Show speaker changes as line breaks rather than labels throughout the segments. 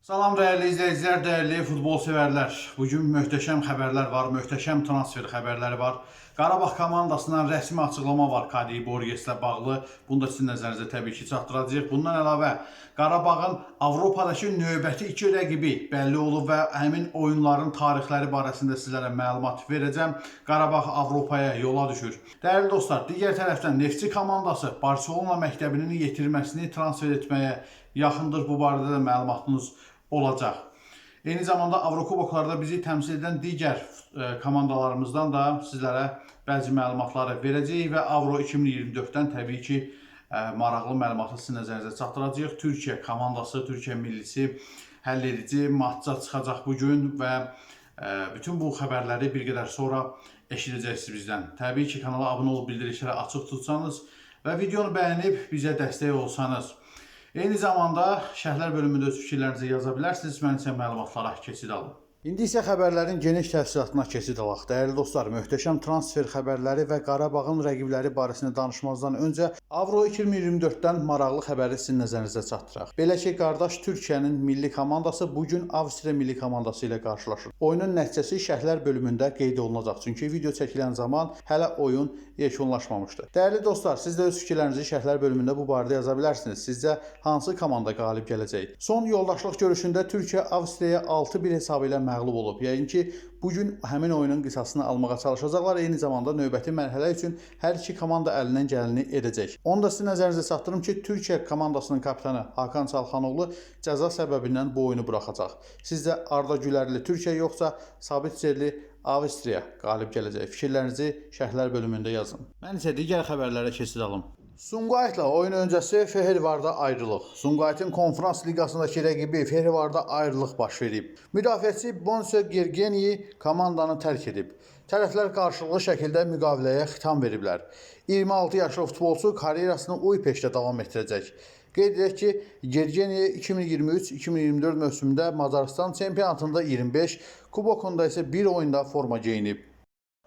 Salam dəyərli izləyicilər, dəyərli futbol sevərlər. Bu gün möhtəşəm xəbərlər var, möhtəşəm transfer xəbərləri var. Qarabağ komandasından rəsmi açıqlama var Kadi Borgeslə bağlı. Bunu da sizin nəzərinizə təbii ki çatdıracağıq. Bundan əlavə Qarabağın Avropadakı növbəti iki rəqibi bəlli olub və həmin oyunların tarixləri barəsində sizlərə məlumat verəcəm. Qarabağ Avropaya yola düşür. Dəyərli dostlar, digər tərəfdən Neftçi komandası Barselona məktəbinin yetirməsini transfer etməyə yaxındır. Bu barədə də məlumatınız olacaq. Eyni zamanda Avrokuboklarda bizi təmsil edən digər komandalarımızdan da sizlərə bəzi məlumatları verəcəyik və Avro 2024-dən təbii ki maraqlı məlumatı sizin nəzərinizə çatdıracağıq. Türkiyə komandası, Türkiyə millisi həll edici matça çıxacaq bu gün və bütün bu xəbərləri bir qədər sonra eşidəcəksiniz bizdən. Təbii ki, kanala abunə olub bildirişləri açıq tutsanız və videonu bəyənib bizə dəstək olsanız. Eyni zamanda şərhlər bölümündə öz fikirlərinizi yaza bilərsiniz. Mən isə məlumatlara keçid alım. İndi isə xəbərlərin geniş təfsilatına keçid alaq. Dəyərli dostlar, möhtəşəm transfer xəbərləri və Qarabağın rəqibləri barəsində danışmazdan öncə Avro 2024-dən maraqlı xəbəri sizin nəzərinizə çatdıraq. Belə ki, qardaş Türkiyənin milli komandası bu gün Avstriya milli komandası ilə qarşılaşır. Oyunun nəticəsi şərhlər bölümündə qeyd olunacaq. Çünki video çəkilən zaman hələ oyun yekunlaşmamışdı. Dəyərli dostlar, siz də öz fikirlərinizi şərhlər bölümündə bu barədə yaza bilərsiniz. Sizcə hansı komanda qalib gələcək? Son yoldaşlıq görüşündə Türkiyə Avstriyaya 6-1 hesabı ilə məğlub olub. Yəqin ki, bu gün həmin oyunun qisasını almağa çalışacaqlar. Eyni zamanda növbəti mərhələ üçün hər iki komanda əlindən gələni edəcək. Onu da sizin nəzərinizə çatdırım ki, Türkiyə komandasının kapitanı Hakan Çalhanoğlu cəza səbəbindən bu oyunu buraxacaq. Sizcə Arda Gülerli Türkiyə yoxsa Sabitzerli Avstriya qalib gələcək? Fikirlərinizi şərhlər bölümündə yazın. Mən isə digər xəbərlərə keçid alım. Sumqayıtla oyun öncəsi Fehervarda ayrılıq. Sumqayıtın Konfrans Liqasındakı rəqibi Fehervarda ayrılıq baş verib. Müdafiəçi Bonse Gergeni komandanı tərk edib. Tərəflər qarşılıqlı şəkildə müqaviləyə xitam veriblər. 26 yaşlı futbolçu karyerasını Uypeşdə davam etdirəcək. Qeyd edək ki, Gergeni 2023-2024 mövsümündə Macarıstan çempionatında 25, kubokunda isə bir oyunda forma geyinib.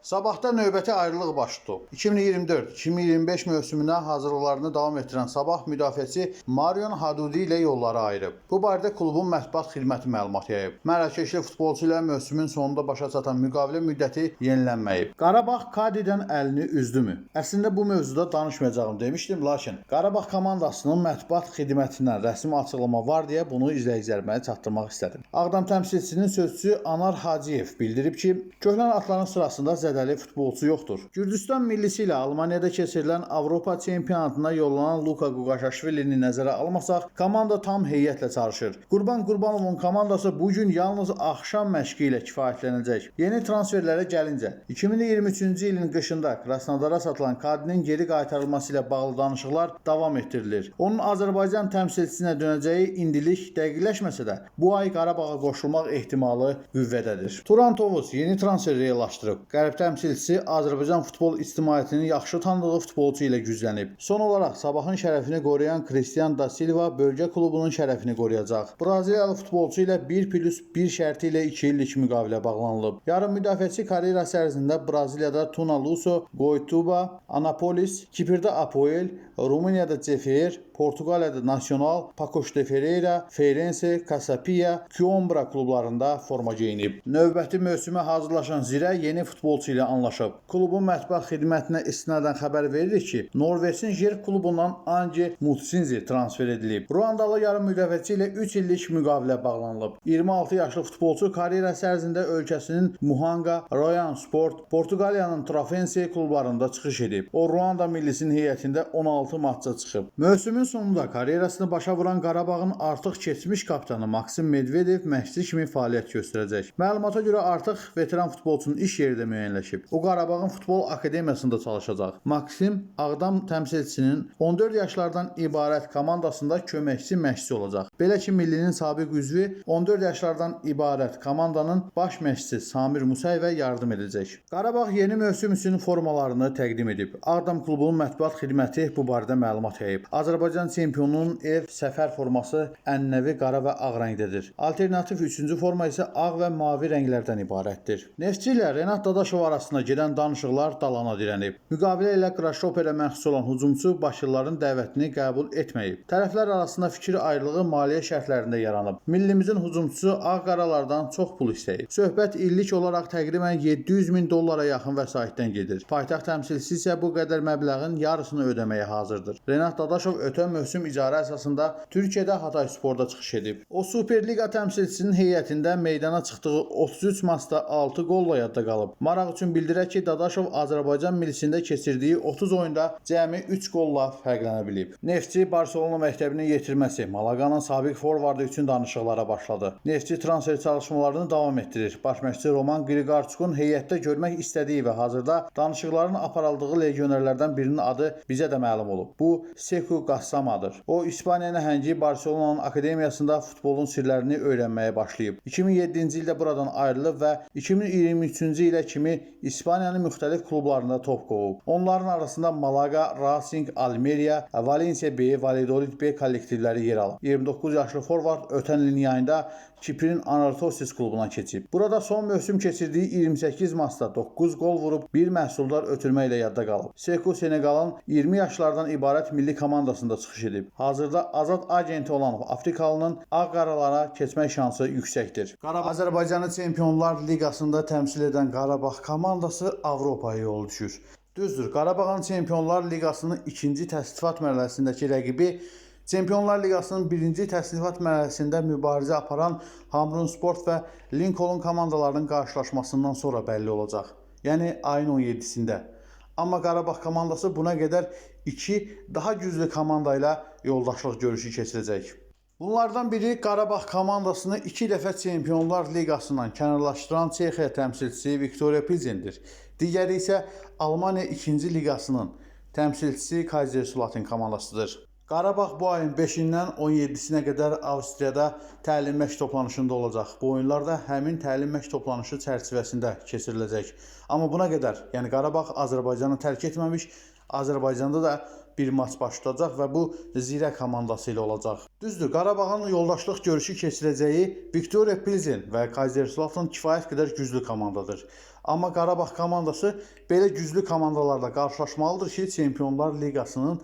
Sabahda növbəti ayrılıq baş tutub. 2024-2025 mövsümünə hazırlıqlarını davam etdirən Sabah müdafiəçi Marion Hadudi ilə yolları ayırıb. Bu barədə klubun mətbuat xidməti məlumat yayıb. Mərakeşli futbolçu ilə mövsümün sonunda başa çatan müqavilə müddəti yenilənməyib. Qarabağ Kadidən əlini üzdümü? Əslində bu mövzuda danışmayacağım demişdim, lakin Qarabağ komandasının mətbuat xidmətindən rəsmi açıqlama var deyə bunu izləyicilərimə çatdırmaq istədim. Ağdam təmsilçisinin sözçüsü Anar Hacıyev bildirib ki, köhnə atların sırasında zədəli futbolçu yoxdur. Gürcüstan millisi ilə Almaniyada keçirilən Avropa çempionatına yollanan Luka Quqaşaşvilini nəzərə almasaq, komanda tam heyətlə çalışır. Qurban Qurbanovun komandası bu gün yalnız axşam məşqi ilə kifayətlənəcək. Yeni transferlərə gəlincə, 2023-cü ilin qışında Krasnodara satılan Kadinin geri qaytarılması ilə bağlı danışıqlar davam etdirilir. Onun Azərbaycan təmsilçisinə dönəcəyi indilik dəqiqləşməsə də, bu ay Qarabağa qoşulmaq ehtimalı qüvvədədir. Turan Tovuz yeni transfer reallaşdırıb. Qərb təmsilçisi Azərbaycan futbol ictimaiyyətinin yaxşı tanıdığı futbolçu ilə güclənib. Son olaraq Sabahın şərəfini qoruyan Cristian da Silva bölgə klubunun şərəfini qoruyacaq. Braziliyalı futbolçu ilə 1+1 şərti ilə 2 illik müqavilə bağlanılıb. Yarım müdafiəçi karyerası ərzində Braziliyada Tuna Luso, Goituba, Anapolis, Kiprdə Apoel, Rumuniyada Cefer, Portuqaliyada Nacional, Pacos de Ferreira, Feirense, Casapia, Coimbra klublarında forma geyinib. Növbəti mövsümə hazırlaşan Zirə yeni futbolçu ilə anlaşıb. Klubun mətbuat xidmətinə istinadən xəbər verilir ki, Norveçin Jerv klubundan Ange Mutsinzi transfer edilib. Ruandalı yarım müdafiəçi ilə 3 illik müqavilə bağlanılıb. 26 yaşlı futbolçu karyerası ərzində ölkəsinin Muhanga, Royan Sport, Portuqaliyanın Trofense klublarında çıxış edib. O Ruanda millisinin heyətində 16 matça çıxıb. Mövsümün sonunda karyerasını başa vuran Qarabağın artıq keçmiş kapitanı Maksim Medvedev məşqçi kimi fəaliyyət göstərəcək. Məlumata görə artıq veteran futbolçunun iş yeri də müəyyənləşib. O Qarabağın futbol akademiyasında çalışacaq. Maksim Ağdam təmsilçisinin 14 yaşlardan ibarət komandasında köməkçi məşqçi olacaq. Belə ki, millinin sabiq üzvü 14 yaşlardan ibarət komandanın baş məşqçisi Samir Musayevə yardım edəcək. Qarabağ yeni mövsüm üçün formalarını təqdim edib. Ağdam klubunun mətbuat xidməti bu barədə məlumat yayıb. Azərbaycan Azərbaycan çempionunun ev səfər forması ənənəvi qara və ağ rəngdədir. Alternativ üçüncü forma isə ağ və mavi rənglərdən ibarətdir. Neftçi ilə Renat Dadaşov arasında gedən danışıqlar dalana dirənib. Müqavilə ilə Grasshopperə məxsus olan hücumçu Bakılıların dəvətini qəbul etməyib. Tərəflər arasında fikir ayrılığı maliyyə şərtlərində yaranıb. Millimizin hücumçusu ağ-qaralardan çox pul istəyib. Söhbət illik olaraq təqribən 700 min dollara yaxın vəsaitdən gedir. Paytaxt təmsilçisi isə bu qədər məbləğin yarısını ödəməyə hazırdır. Renat Dadaşov ötən mövsüm icarə əsasında Türkiyədə Hataysporda çıxış edib. O Superliqa təmsilçisinin heyətində meydana çıxdığı 33 maçda 6 qolla yadda qalıb. Maraq üçün bildirək ki, Dadaşov Azərbaycan millisində keçirdiyi 30 oyunda cəmi 3 qolla fərqlənə bilib. Neftçi Barselona məktəbinin yetirməsi Malaqanın sabiq forvardı üçün danışıqlara başladı. Neftçi transfer çalışmalarını davam etdirir. Baş məşqçi Roman Qriqorçukun heyətdə görmək istədiyi və hazırda danışıqların aparıldığı legionerlərdən birinin adı bizə də məlum olub. Bu Seku Qassamadır. O İspaniya nəhəngi Barselonanın akademiyasında futbolun sirlərini öyrənməyə başlayıb. 2007-ci ildə buradan ayrılıb və 2023-cü ilə kimi İspaniyanın müxtəlif klublarında top qovub. Onların arasında Malaga, Racing, Almeria, Valencia B, Valladolid B kollektivləri yer alıb. 29 yaşlı forvard ötən ilin yayında Kiprin Anorthosis klubuna keçib. Burada son mövsüm keçirdiyi 28 maçda 9 qol vurub, bir məhsuldar ötürmə ilə yadda qalıb. Seku Senegalın 20 yaşlardan ibarət milli komandasında çıxış edib. Hazırda azad agenti olan Afrikalının ağ-qaralara keçmək şansı yüksəkdir. Qarabağ Azərbaycanı Çempionlar Liqasında təmsil edən Qarabağ komandası Avropaya yol düşür. Düzdür, Qarabağın Çempionlar Liqasının ikinci təsnifat mərhələsindəki rəqibi Çempionlar Liqasının birinci təsnifat mərhələsində mübarizə aparan Hamrun Sport və Lincoln komandalarının qarşılaşmasından sonra bəlli olacaq. Yəni ayın 17-sində. Amma Qarabağ komandası buna qədər iki daha güclü komanda ilə yoldaşlıq görüşü keçirəcək. Bunlardan biri Qarabağ komandasını iki dəfə Çempionlar Liqasından kənarlaşdıran Çexiya təmsilçisi Viktoria Pilsendir. Digəri isə Almaniya 2-ci Liqasının təmsilçisi Kaiserslautern komandasıdır. Qarabağ bu ayın 5-dən 17-sinə qədər Avstriyada təlim məşq toplanışında olacaq. Bu oyunlar da həmin təlim məşq toplanışı çərçivəsində keçiriləcək. Amma buna qədər, yəni Qarabağ Azərbaycanı tərk etməmiş, Azərbaycanda da bir maç baş tutacaq və bu Zirə komandası ilə olacaq. Düzdür, Qarabağın yoldaşlıq görüşü keçirəcəyi Viktoria Pilsen və Kaiserslautern kifayət qədər güclü komandadır. Amma Qarabağ komandası belə güclü komandalarla qarşılaşmalıdır ki, Çempionlar Liqasının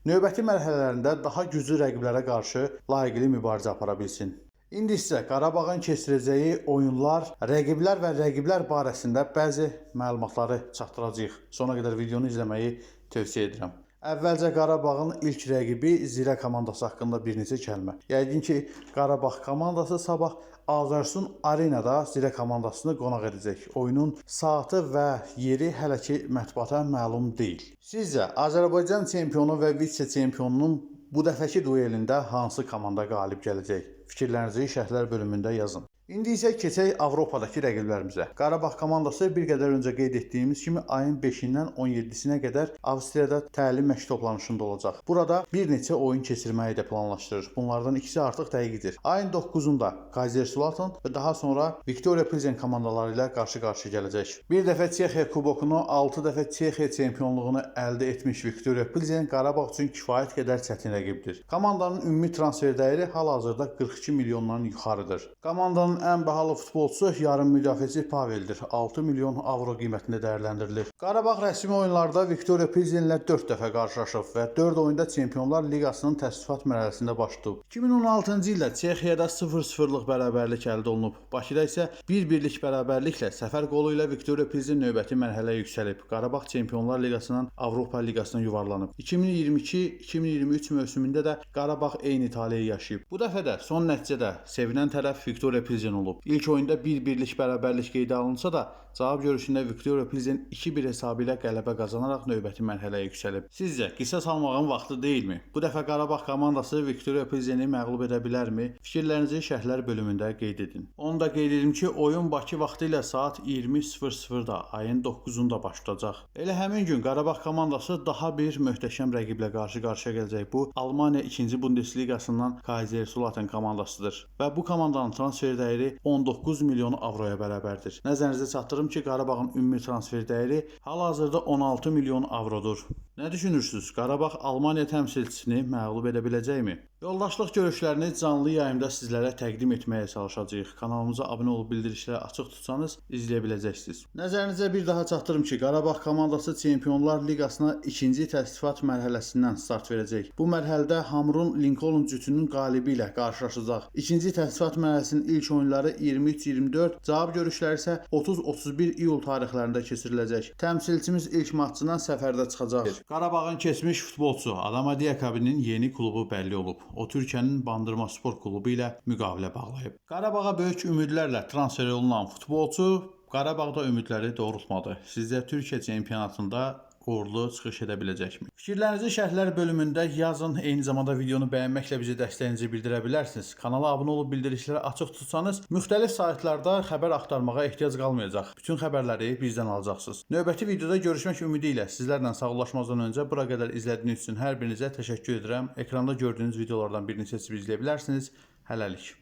növbəti mərhələlərində daha güclü rəqiblərə qarşı layiqli mübarizə apara bilsin. İndi isə Qarabağın keçirəcəyi oyunlar, rəqiblər və rəqiblər barəsində bəzi məlumatları çatdıracağıq. Sona qədər videonu izləməyi tövsiyə edirəm. Əvvəlcə Qarabağın ilk rəqibi Zirə komandası haqqında bir neçə kəlmə. Yəqin ki, Qarabağ komandası sabah Azərsun Arenada Zirə komandasını qonaq edəcək. Oyunun saatı və yeri hələ ki mətbuata məlum deyil. Sizcə Azərbaycan çempionu və vitse-çempionunun bu dəfəki duelində hansı komanda qalib gələcək? Fikirlərinizi şərhlər bölümündə yazın. İndi isə keçək Avropadakı rəqiblərimizə. Qarabağ komandası bir qədər öncə qeyd etdiyimiz kimi ayın 5-dən 17-sinə qədər Avstriyada təlim məşq toplanışında olacaq. Burada bir neçə oyun keçirməyi də planlaşdırır. Bunlardan ikisi artıq dəqiqdir. Ayın 9-unda Kaiserslautern və daha sonra Viktoria Pilsen komandaları ilə qarşı-qarşıya gələcək. Bir dəfə Çexiya kubokunu, 6 dəfə Çexiya çempionluğunu əldə etmiş Viktoria Pilsen Qarabağ üçün kifayət qədər çətin rəqibdir. Komandanın ümumi transfer dəyəri hal-hazırda 42 milyondan yuxarıdır. Komandanın ən bahalı futbolçusu yarım müdafiəçi Paveldir. 6 milyon avro qiymətində dəyərləndirilir. Qarabağ rəsmi oyunlarda Viktoria Pilsen ilə 4 dəfə qarşılaşıb və 4 oyunda Çempionlar Liqasının təsnifat mərhələsində baş tutub. 2016-cı ildə Çexiyada 0-0-lıq bərabərlik əldə olunub. Bakıda isə 1-1-lik bərabərliklə səfər qolu ilə Viktoria Pilsen növbəti mərhələyə yüksəlib. Qarabağ Çempionlar Liqasından Avropa Liqasına yuvarlanıb. 2022-2023 mövsümündə də Qarabağ eyni taleyi yaşayıb. Bu dəfə də son nəticədə sevinən tərəf Viktoria Pilsen olub. İlk oyunda 1-1-lik bərabərlik qeydə alınsa da, cavab görüşündə Viktoria Pilsen 2-1 hesabı ilə qələbə qazanaraq növbəti mərhələyə yüksəlib. Sizcə qisas almağın vaxtı deyilmi? Bu dəfə Qarabağ komandası Viktoria Pilseni məğlub edə bilərmi? Fikirlərinizi şərhlər bölümündə qeyd edin. Onu da qeyd edim ki, oyun Bakı vaxtı ilə saat 20:00-da ayın 9-unda baş tutacaq. Elə həmin gün Qarabağ komandası daha bir möhtəşəm rəqiblə qarşı-qarşıya gələcək. Bu Almaniya 2-ci Bundesliqasından Kaiserslautern komandasıdır və bu komandanın transfer dəyəri 19 milyon avroya bərabərdir. Nəzərinizə çatdırım ki, Qarabağın ümumi transfer dəyəri hal-hazırda 16 milyon avrodur. Nə düşünürsünüz? Qarabağ Almaniya təmsilçisini məğlub edə biləcəkmi? Yoldaşlıq görüşlərini canlı yayımda sizlərə təqdim etməyə çalışacağıq. Kanalımıza abunə olub bildirişləri açıq tutsanız izləyə biləcəksiniz. Nəzərinizə bir daha çatdırım ki, Qarabağ komandası Çempionlar Liqasına ikinci təsnifat mərhələsindən start verəcək. Bu mərhələdə Hamrun Lincoln cütünün qalibi ilə qarşılaşacaq. İkinci təsnifat mərhələsinin ilk oyunları 23-24, cavab görüşləri isə 30-31 iyul tarixlərində keçiriləcək. Təmsilçimiz ilk matçından səfərdə çıxacaq. Qarabağın keçmiş futbolçusu Adama Diakabinin yeni klubu bəlli olub. O Türkiyənin Bandırma Spor klubu ilə müqavilə bağlayıb. Qarabağa böyük ümidlərlə transfer olunan futbolçu Qarabağda ümidləri doğrultmadı. Sizcə Türkiyə çempionatında uğurlu çıxış edə biləcəkmi? Fikirlərinizi şərhlər bölümündə yazın. Eyni zamanda videonu bəyənməklə bizə dəstəyinizi bildirə bilərsiniz. Kanala abunə olub bildirişləri açıq tutsanız, müxtəlif saytlarda xəbər axtarmağa ehtiyac qalmayacaq. Bütün xəbərləri bizdən alacaqsınız. Növbəti videoda görüşmək ümidi ilə sizlərlə sağollaşmazdan öncə bura qədər izlədiyiniz üçün hər birinizə təşəkkür edirəm. Ekranda gördüyünüz videolardan birini seçib izləyə bilərsiniz. Hələlik.